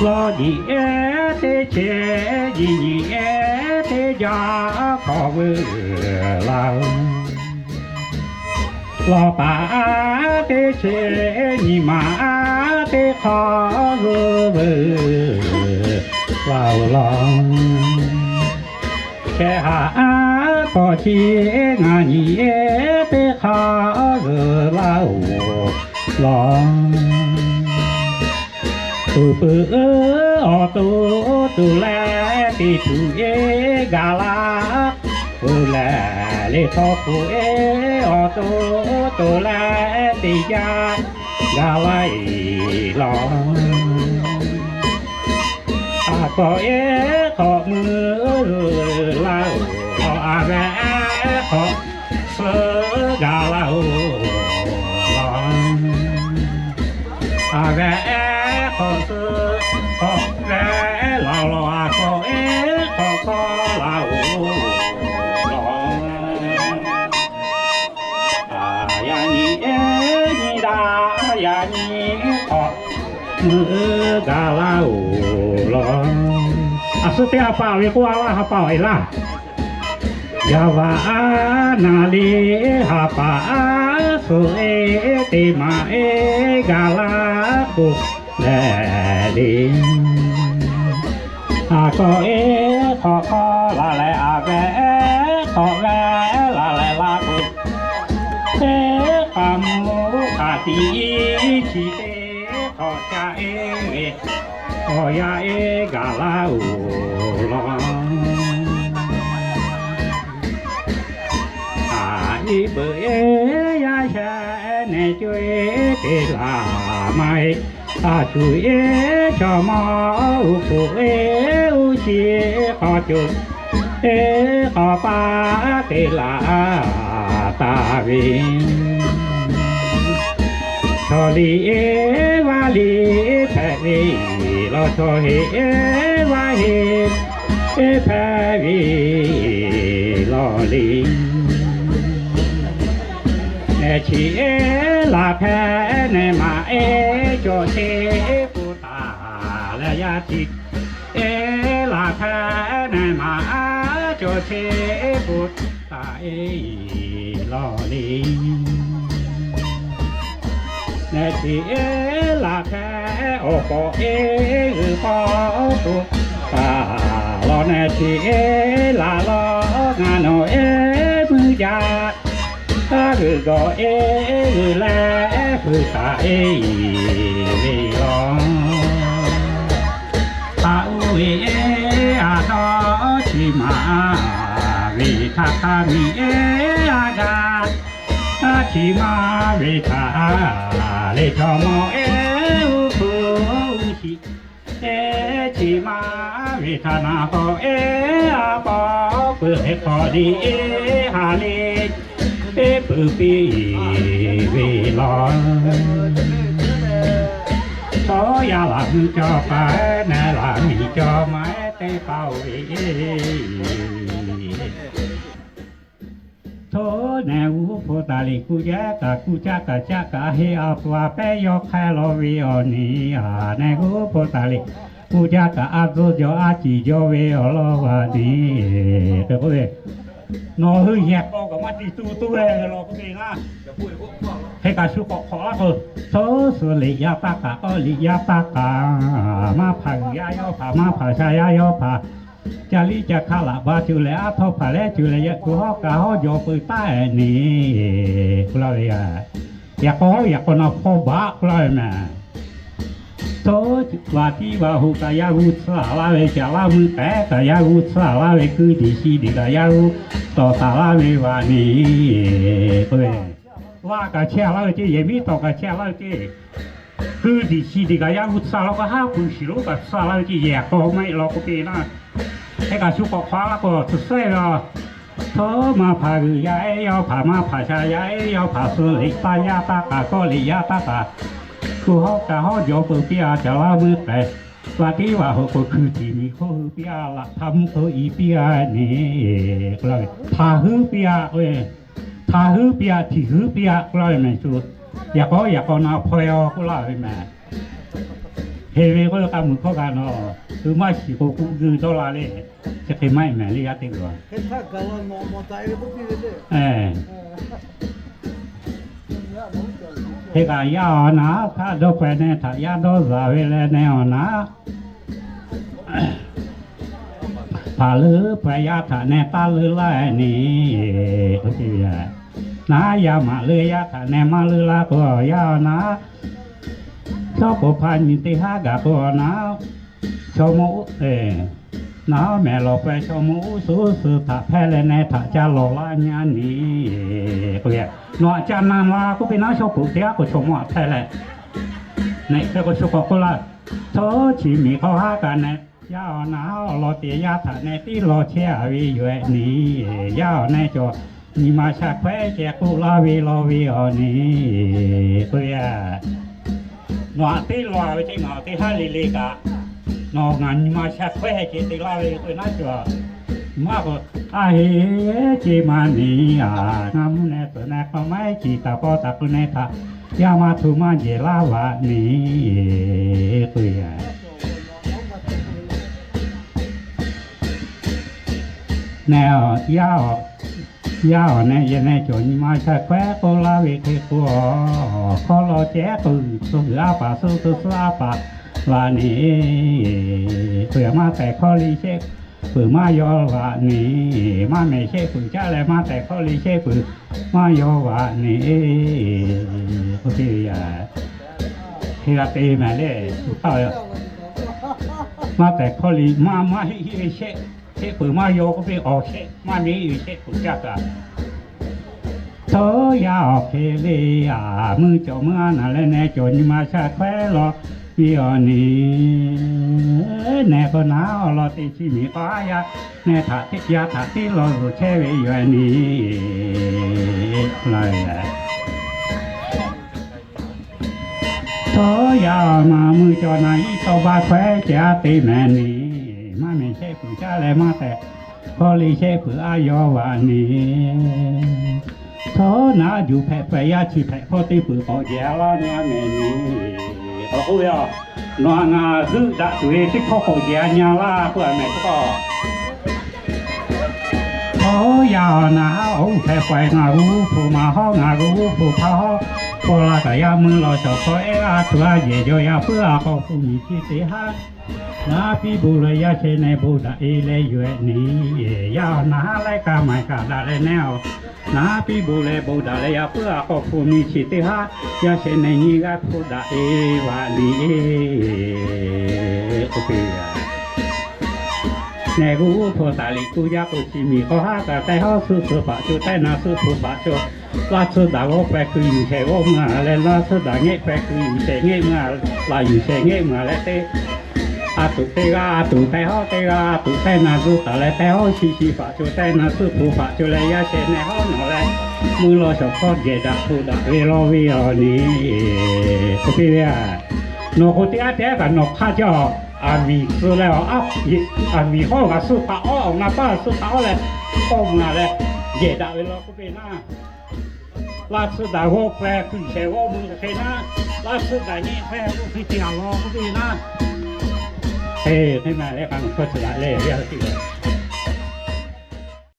Lawˇ nyi ehˉ teˇ chehˇ, nyi nyi ehˉ teˇ jaˇ hk'awꞈ veuˬ laˇ-oˬ. Lawˇ paˍ teˇ chehˇ, nyi ma teˇ hk'awꞈ veuˬ laˇ-oˬ lawˬ. Chehˇ haꞈ k'awꞈ chi ngaˬ nyi ehˉ teˇ hk'awꞈ veuˬ laˇ-oˬ lawˬ. Uˉ peunˍ awˬ to tuˬ leh teˇ tuˬ eˬ gaˬ la, uˉ lehˬ le htawˇ hpu eˬ awˬ to tuˬ leh teˇ jaˇ gaˬ la-e lawˬ. A kawꞈ ehˉ k'awꞈ mui laˇ-oˬ lawˬ, a vehˬ ehˉ k'awꞈ suh gaˬ laˇ-oˬ lawˬ. A vehˬ ehˉ k'awꞈ suh k'awꞈ vehˬ laˇ lawˬ, a kawꞈ ehˉ k'awꞈ kawˆ laˇ-oˬ lawˬ. A yaꞈ nyi ehˉ nyi daꞈ, yaꞈ nyi k'awꞈ mui gaˬ laˇ-oˬ lawˬ. A suh teˇ ha pa ve k'oˆ a laˇ, ha pa awˬ e laˇ. Yaˇ vaꞈ a naˍ le ha pa a suh e teˇ maˬ e gaˬ laˇ k'o lehˬ le. A kawꞈ ehˉ k'awꞈ kawˆ laˇ leh, a vehˬ ehˉ k'awꞈ vehˬ laˇ leh laˇ k'o, teˇ k'aˍ mvuhˇ k'aˍ tiꞈ chi teˇ k'awꞈ ca e ve k'awꞈ yaˇ e gaˬ laˇ-oˬ lawˬ. A iˉ peuˬ eˬ yaˇ shehˍ nehˬ co e te laˬ maˇ heˆ. A shuˍ eˬ chaw mawˇ uˉ hpoꞈ eˬ uˉ shi k'awꞈ co eˬ k'awꞈ paˍ te laˬ taˍ ve. Chaw liꞈ eˬ vaˇ liꞈ hpehꞈ ve lawˬ, chaw heˍ eˬ vaˇ heˍ eˬ hpehꞈ ve lawˬ le. Nehˬ chi eˬ laˬ hpehꞈ nehˬ maˍ eˬ cawˬ cheˇ puˬ taˍ leh, yaˇ chi eˬ laˬ hpehꞈ nehˬ maˍ cawˬ cheˇ puˬ taˍ e lawˬ le. Nehˬ chi eˬ laˬ hpehꞈ awˬ k'awꞈ eˬ g'uiˬ k'awꞈ puˬ taˍ lawˬ. Nehˬ chi eˬ laˬ lawˬ ngaˬ nawˬ eˬ mui jaˇ, g'uiˬ gawˬ eˬ g'uiˬ leh fuiˍ taˍ e ve lawˬ. A uˉ ve eˬ a dawˇ chi maˍ ve htaꞈ hk'a miˬ eˬ a gaˬ, a chi maˍ ve htaꞈ le chaw mawˇ eˬ uˉ hpoꞈ uˉ shiˍ eˬ chi maˍ ve htaꞈ naˍ k'awꞈ eˬ a pawˆ peuˬ hk'e k'awꞈ le eˬ ha le eˬ peuˬ piˇ ve lawˬ. Chaw yaˇ laˬ mvuhˇ cawˬ pa eˬ, nehˬ laˬ miˬ cawˬ ma eˬ teˇ hpaˍ-oˬ ve. Htawˇ nehˬ g'uˇ hpu taˍ liꞈ kuˇ jaˇ kaꞈ kuˇ caˇ kaꞈ caˇ kaꞈ heˆ, a pa pehˉ yawˇ hk'aˇ law ve awˬ nyi a. Nehˬ g'uˇ hpu taˍ liꞈ kuˇ jaˇ kaꞈ a tcuhˇ jaw a ciˍ jaw ve awˬ lawn g'a nyi. Te k'oˆ ve, nawˬ hui yehˬ k'aw kaꞈ maˇ te tuˬ tuˬ ve law k'oˆ ve laˇ. Hk'e kaꞈ shu k'awꞈ hk'awꞈ laˇ k'o, chaw suhˍ liꞈ yaˇ taˇ k'aꞈ, k'awˇ liꞈ yaˇ taˇ k'aꞈ, maˇ hpaˍ g'uiˬ yaˇ yawˇ hpaˍ, maˇ hpaˍ sha yaˇ yawˇ hpaˍ, ca liˇ ca hkaˆ laꞈ ba cuˬ leh aˉ htawˇ hpaˍ lehˉ cuˬ leh yaꞈ kuˬ hawˉ kaꞈ hawˉ jawˬ peuˬ taˉ eˬ neˬ k'oˆ laˇ ve. Yaꞈ k'aw hawˉ yaꞈ k'aw na hpawˇ baˆ k'oˆ laˇ ve mehˬ. Htawˇ vaꞈ tiˉ vaꞈ hoꞈ kaꞈ yaˇ g'uˇ tsuhˇ a laˇ ve, caꞈ laˇ meuˇ pehˉ kaꞈ yaˇ g'uˇ tsuhˇ a laˇ ve, kuiˇ diˬ shi diˬ kaꞈ yaˇ g'uˇ tawˍ taˍ laˇ ve vaꞈ neˬ k'oˆ ve. Vaꞈ kaꞈ chehˇ a laˇ ve ceˇ, yehˬ miˉ tawˍ kaꞈ chehˇ a laˇ ve ceˇ. Kuiˇ diˬ shi diˬ kaꞈ yaˇ g'uˇ tsuhˇ a laˇ k'o, haˉ pui shiˍ lonˉ kaꞈ tsuhˇ a laˇ ve ceˇ, yehˬ k'aw maˇ heˆ law k'oˆ piˇ laˇ. Hk'e kaꞈ shu k'awꞈ hk'awꞈ laˇ k'o, tcuh sehˉ ve a. Htawˇ maˇ hpaˍ g'uiˬ yaˇ ehˉ yawˇ hpaˍ, maˇ hpaˍ sha yaˇ ehˉ yawˇ hpaˍ, suhˍ liꞈ taˇ yaˇ taˇ k'aꞈ, kawˇ liꞈ yaˇ taˇ k'aꞈ, kuˬ hawˉ kaꞈ hawˉ jawˬ peuˬ piˇ a, caꞈ laˇ meuˇ pehˉ Vaꞈ teˇ vaꞈ hoꞈ k'o hkui tiˍ miˬ hk'oˆ hui piˇ-a, laꞈ htaˇ mvuhˇ hk'oˆ i piˇ-a nyi, htaꞈ huiˉ piˇ-a k'o, htaꞈ huiˉ piˇ-a, htiꞈ huiˉ piˇ-a k'oˆ laˇ ve mehˍ shu. Yaꞈ k'aw yaꞈ k'aw na hpaw-e-aw k'oˆ laˇ ve mehˍ. Hk'e ve k'oˆ ve k'a muiˬ hkawˇ kaꞈ nawˬ hui maˇ shiˍ k'o k'oˆ geuˆ dawˇ la le. Chi hk'e maˇ heˆ mehˍ le, yaˇ teˇ g'aˇ. Hk'e kaꞈ yaˇ awˬ naˍ htaˇ dawˇ pehˍ neh htaꞈ yaˇ dawˇ zaˍ ve leh neh awˬ naˍ htaꞈ leuˉ pehˍ yaˇ htaꞈ neh taˇ leuˉ laˇ nyi. Naˉ yaˇ maꞈ leuˉ yaˇ htaꞈ neh maˇ leuˉ laˇ k'o, yaˇ awˬ naˍ shawˉ k'oˍ hpa nyi teˇ haˉ gaˬ k'o awˬ naˍ, chaw mawˇ, naˉ mehˍ lawˬ pehˍ chaw mawˇ uˉ suhˍ uˉ suhˍ htaꞈ hpehˇ leh neh htaꞈ ca lawˬ laˇ nyi nyi. Nawˬ aꞈ ca na la k'oˆ piˇ naˉ, shawˉ k'oˍ teˇ haˉ k'o chaw mawˇ aꞈ hpehˇ leh, neꞈ hk'e k'o shu k'awꞈ k'oˆ laˇ. Chaw chi miˬ hk'aw haˉ kaꞈ neh, yaˇ awˬ naˍ awˬ lawn te yaˇ htaꞈ neh tiˉ law chehˇ-a ve yoˬ-e nyi. Yaˇ awˬ neh cawˬ nyi ma sha hkawehˉ ceh k'oˆ laˇ ve law ve awˬ nyi. K'oˆ ve, nawˬ aꞈ teˇ law ve teˇ ngaˬ teˇ haˉ le le kaꞈ, nawˬ ngaˬ nyi ma sha hkawehˉ ceh te laˇ ve k'oˆ ve naˉ cawˬ. Maˇ k'o, a heˆ, ce ma nyi-a. Ngaˬ mvuhˇ neh tcuhˬ neh k'aw maiˉ ciˍ taˍ paw taˍ k'o neh htaꞈ yaˇ maˇ hto maˇ jehˬ laˇ vaꞈ nyi. K'oˆ ve, neh, yaˇ awˬ neh yehˬ neh cawˬ nyi ma sha hkawehˉ k'oˆ laˇ ve hk'e k'o, hkawˇ law ceh k'o, suh g'uiˬ aˉ paˍ suh suh suh aˉ paˍ vaꞈ nyi. Peuˬ maˇ tehˬ hkawˇ le shehˆ peuˬ maˇ yaw vaꞈ nyi. Maˇ mehˍ shehˆ peuˬ caˉ leh maˇ tehˬ hkawˇ le shehˆ peuˬ maˇ yaw vaꞈ nyi. Oˇ hk'e ve yaꞈ, hk'e g'a te mehˍ le. Maˇ tehˬ hkawˇ le maˇ maˇ heˆ heˆ ve shehˆ, shehˆ peuˬ maˇ yaw k'oˆ piˇ, awˬ shehˆ maˇ mehˍ ve shehˆ peuˬ caˇ kaꞈ. Htawˇ yaˇ awˬ hk'e le, a, meuˇ cawˬ meuˇ aˉ naˍ leh neh cawˬ nyi ma sha hkawehˉ law ve awˬ nyi. Neh k'o naˉ awˬ lawn teˇ chi miˬ k'aw haˉ yaˇ neh htaꞈ teˇ yaˇ htaꞈ tiˉ law zuhˬ chehˇ ve yoˬ nyi. Htawˇ yaˇ awˬ naˍ meuˇ cawˬ naˍ iˉ tawˇ baˇ hkawehˉ ceh aˉ te mehˍ nyi. Maˇ mehˍ shehˆ peuˬ caˇ leh maˇ tehˬ hkawˇ le shehˆ peuˬ aˉ yaw vaꞈ nyi. Htawˇ naˉ juˬ hpehꞈ pehˍ yaˇ chi hpehꞈ hkawˇ teˇ peuˬ k'awꞈ jehˬ a laˇ nyi a mehˍ nyi. K'awꞈ k'oˆ ve a, nawˬ aꞈ ngaˬ heuˆ daꞈ tuˬ ve teˇ hkawˇ k'awꞈ jehˬ a nyi a laˇ k'oˆ a mehˍ teˇ hkawˇ. Htawˇ yaˇ awˬ naˍ haˉ awˬ uˉ hpehꞈ paiˍ ngaˬ g'uˇ g'uˇ hpu ma hawˉ ngaˬ g'uˇ g'uˇ hpu hpaˇ hawˉ, paw la kaꞈ yaˇ meuˇ law shawˍ hkawˇ ehˉ a tuˬ a jehˬ jaw yaˇ puiˉ a k'aw hpu miˬ chi teˇ haˉ naˉ piˇ bon leh yaˇ sheh neh bon daꞈ e leh yoˬ nyi. Yaˇ awˬ naˍ haˉ laiˉ ka maiˍ kaꞈ daꞈ leh neh awˬ naˉ piˇ bon leh bon daꞈ leh yaˇ puiˉ a k'aw hpu miˬ chi teˇ haˉ yaˇ sheh neh nyi g'aˇ hpu daꞈ e vaꞈ nyi. Oˇ hk'e neh g'uˇ g'uˇ hpu taˍ liꞈ kuˇ jaˇ k'o chi miˬ k'aw haˉ kaꞈ tehˇ hawˉ suhˆ suhˆ paˍ co tehˇ na suhˆ hpu paˍ co laˇ tsuhˇ daꞈ g'awˇ pehˇ kui yuˬ shehˍ g'awˇ meuˇ a leh laˇ tsuhˇ daꞈ ngehˆ pehˇ kui yuˬ shehˍ ngehˆ meuˇ a, laˬ yuˬ shehˍ ngehˆ meuˇ a leh teˇ a tuꞈ teˇ g'aˇ a tuꞈ tehˇ hawˉ teˇ g'aˇ a tuꞈ tehˇ na zuhˇ taˍ leh tehˇ hawˉ shi shi paˍ co tehˇ na suhˆ hpu paˍ co leh yaˇ sheh neh hawˉ nawˬ leh meuˇ law shawˍ hkawˇ jehˬ daꞈ hpu daꞈ ve law ve awˬ nyi. K'oˆ piˇ ve a, nawˬ k'o teˇ g'aˇ teˇ g'aˇ kaꞈ nawˬ hk'aˇ caˇ aˬ miˍ tcuh leh a, aˬ miˍ hawˉ g'a suhˆ hpaꞈ awˉ awˬ na paˇ suhˆ hpaꞈ awˉ leh hawˉ meuˇ a leh jehˬ daꞈ ve law k'oˆ piˇ naˉ. Laˇ tsuhˇ daꞈ g'awˇ pehˇ kui shehˍ g'awˇ meuˇ hk'e naˉ, laˇ tsuhˇ daꞈ nyi hpehˇ k'oˆ piˇ te a law k'oˆ piˇ naˉ. Hk'e maˬ leh k'a meuꞈ hkawˇ tcuh daꞈ leh a tiˉ laˬ.